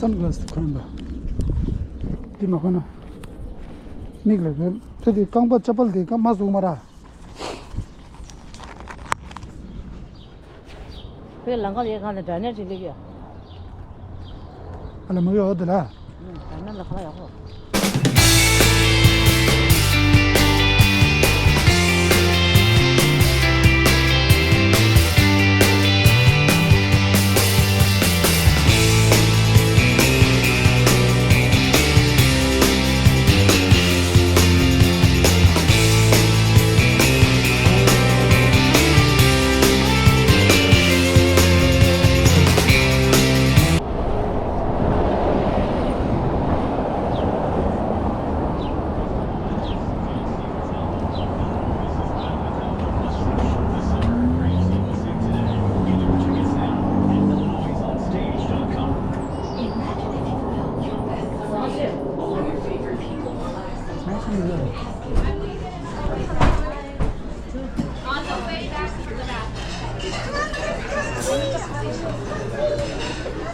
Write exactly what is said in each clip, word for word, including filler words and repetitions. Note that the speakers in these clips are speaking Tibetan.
སན་གྷ་ལ་སི་དེ་གོན་པ། དེ་མ་གོན་ན། མིག་ལ་གོན། དེ་དེ་རྐང་པ་ཅ་པལ་དེ་རྐང་མ་ཟུག་མ་ར། བོད་ལམ་ཁ་ལ་ཡ་གང་ལ་འདྲ་ནས་ཅིག་སླེབས་ཡ། ཨ་ལ་མ་ཡོད་དེ་ལ། ཨུ། འདྲ་ནས་ལ་ཁ་ལ་ཡག་པོ།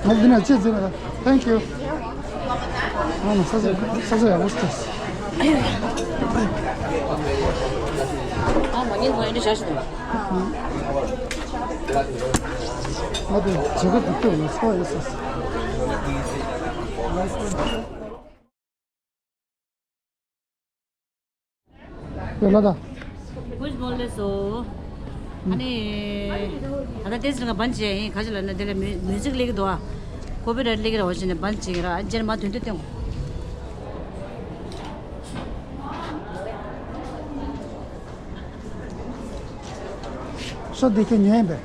ང་འདི་ནས་ཅི་ཟེར་ན། Thank you. ང་ནི་ས་ཆ་ས་ཆ་ཡག་པོ་ཞིག་ཨ་མ་ཉིན་ཁོང་ཡིན་འདྲི་བྱ་ཞིག་འདུག་ང་དེ་བྱེད་ཀ་འདུག་ཏུ་ཡོད་ཚོ་ཡོད་ས། ཡོད་ལ་ད། ཀུས་མོལ་ལེ་སོ། ཨ་ནི། ད་ལྟ་ཏེ་ཟིན་ང་བན་བྱས་ཡིན་ག་ཅི་ལ་ན་དེ་ལ་མི་མིའུ་ཛིག་ལེགས་འདུག་ཨ། ཀོ་པི་རའེ་ཊི་ལེགས་ར་བ་ཞིག་ནས་བན་བྱས་ར་ཨ་ཅེར་མ་དོན་དུ་བསྟན། ཤ་འདི་ཁྱོད་ཉོས་ཡིན་པས།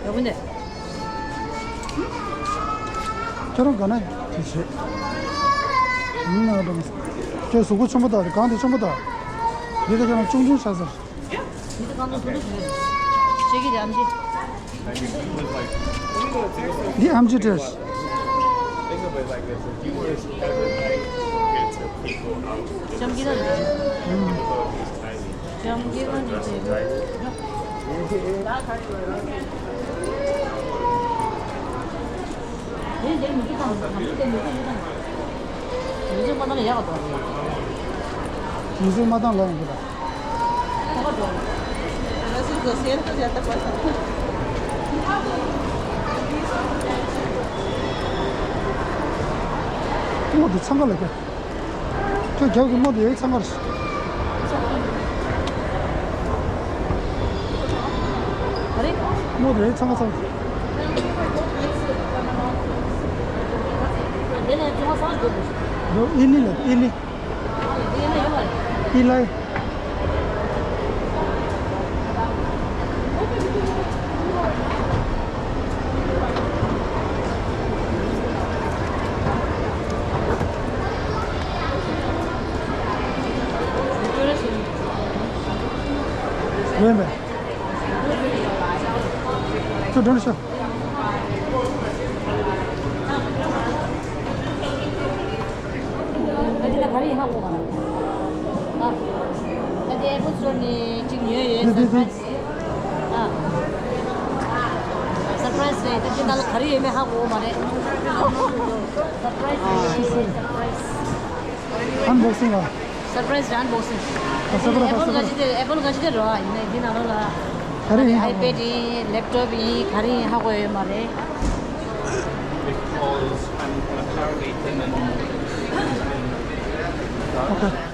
ཡག་པོ་འདུག་ཁྱོད་རང་ག་ན་དེ་བྱེད། མི་ང་འགྲོ་མི་སྲིད། ཁྱོད་གཟུགས་པོ་ཆེན་པོ་དག་རེད་གང་དེ་ཆེན་པོ་དག་འདི་ལ་ཁྱོད་རང་ཆུང་ཆུང་ཆགས་ཚར། མི་དེ་གང་དུ་དུ་དུ་ཞེ་གི་རེད་ཨམ་ཆི། འདི་ཨམ་ཆི་སྤྲད། ལྕམ་གྱི་ར་རེད། ལྕམ་གྱི་ར་རེད། དེ་འདིར་མི་ཚེ་བཏང་དང་པོ་དེ་མི་ཚེ་ཡོད་དང་། མི་ཚེ་མ་བཏང་ལ་ཡག་ག་འདུག་མི་ཚེ་མ་བཏང་ལ་ཡང་འདུག་ད། ཁོ་ག་འདུག་རྨོ་འདི་འཚང་ཁ་ལ་རྒྱག་ཁྱོད་རྒྱབ་ཀྱི་རྨོ་འདི་ཡོད་འཚང་ཁ་རེད། རྨོ་འདི་ཡོད་འཚང་ཁ་ཚང་། འདི་ཨི་ལི་ལ་ཨི་ལི། ཨི་ལི། ཁྱོད་འགྲོ་ནས་ཤོག་ཨ་ཅེ་ད་ག་རེ་ཡིན་ཧ་གོ་མ་རེད། ཨ། ད་དེ་ཨེ་པལ་སི་ཊོར་ནས་གཅིག་ཉོས་ཡོད། འདི་འདི་འདི། སར་པ་རའེ་ཛི། ཨ། སར་པ་རའེ་ཛི་རེད། ད་དེ་ནང་ལ་ག་རེ་ཡོད་མེད་ཧ་གོ་མ་རེད། སར་པ་རའེ་ཛི་རེད། སར་པ་རའེ་ཛི། ཨན་བོག་སིང་ཨ། སར་པ་རའེ་ཛི་རེད། ཨན་བོག་སིང་། ཨ་སར་པ་རའེ་ཛི། ཨེ་པལ་སར་པ་རའེ་ཛི་དེ་ཨེ་པལ་ག་ཅི་དེ་རོ་ཨ་ཡིན་ནའི་འདི་ནང་ལོགས་ལ། ག་རེ་ཡིན་ཧ་གོ་མ་རེད། ཨའི་པེ་ཌི་ཡིན། ལེབ་ཊོབ་ཡིན། ག་རེ་ཡིན་ཧ་གོ་ཡོད་མ་རེད། Because I'm apparently in the moment. Okay.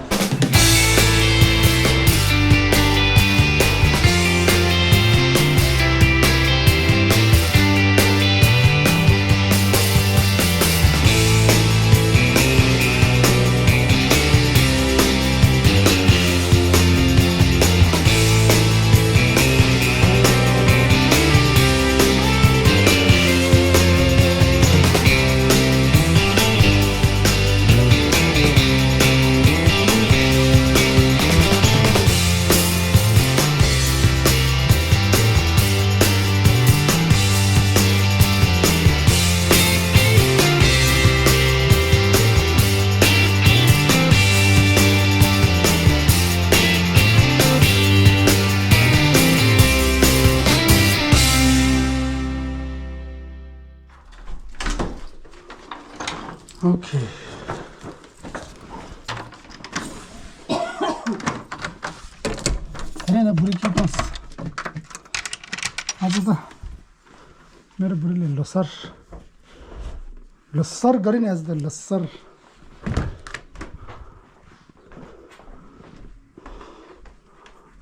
ཨོ་ཁེ། དེ་རིང་ན་བུ་རི་ཁྱོད་བཏང་སོང་། ཨ་ཙི་ཙི། མེ་རི་བུ་རི་ལས་ལོ་སར། ལོ་སར་ག་རི་ནས་ཨ་ཙི་ཙི་ལོ་སར།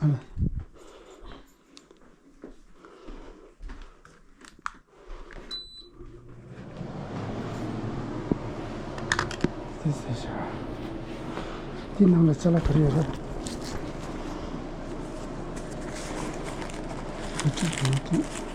ཨ་ལ། དེ་ཟེར་བྱ། དེ་ནང་ལ་ཅ་ལག་ག་རེ་ཡོད་རེད། མི་འགྲིག་མི་འགྲིག